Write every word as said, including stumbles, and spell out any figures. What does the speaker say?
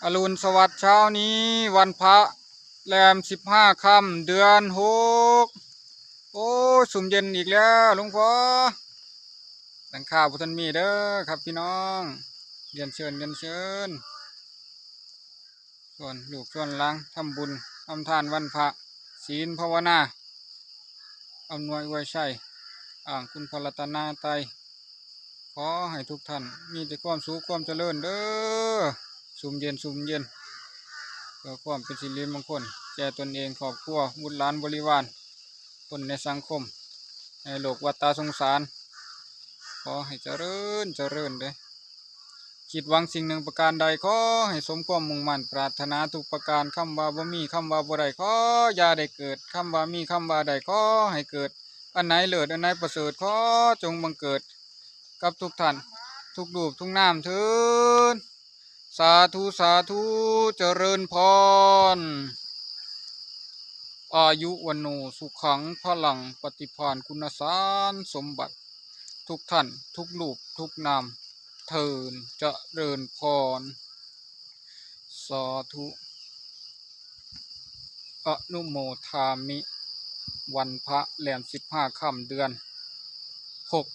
อรุณสวัสดิ์เช้านี้วันพระแรมสิบห้าค่ำเดือนหก โอ้ย สุมเย็นอีกแล้วหลวงพ่อ หลังคาบ่ทันมีเด้อครับพี่น้อง เรียนเชิญ เรียนเชิญ ชวนลูกชวนหลานทำบุญทำทานวันพระ ศีลภาวนา อำนวยอวยชัย อ้างคุณพระรัตนตรัย ขอให้ทุกท่านมีแต่ความสุขความเจริญเด้อ สุมเย็นสุมเย็น เพื่อความเป็นสิริมงคล แก่ตนเอง ครอบครัว บุตรหลานบริวาร คนในสังคม ในโลกวัฏฏะสงสาร ขอให้เจริญเจริญเด้อ คิดหวังสิ่งหนึ่งประการใด ขอให้สมความมุ่งมั่นปรารถนาทุกประการ คำว่าบ่มี คำว่าบ่ได้ ขออย่าได้เกิด คำว่ามี คำว่าได้ ขอให้เกิด อันไหนเลิศ อันไหนประเสริฐ ขอจงบังเกิดกับทุกท่าน ทุกรูปทุกนามเทอญ สาธุ สาธุ เจริญพร อายุ วัณโณ สุขัง พลัง ปฏิภาณ คุณสารสมบัติ ทุกท่าน ทุกรูปทุกนาม เทอญ เจริญพร สาธุ อนุโมทามิ วันพระแรมสิบห้าค่ำเดือนหก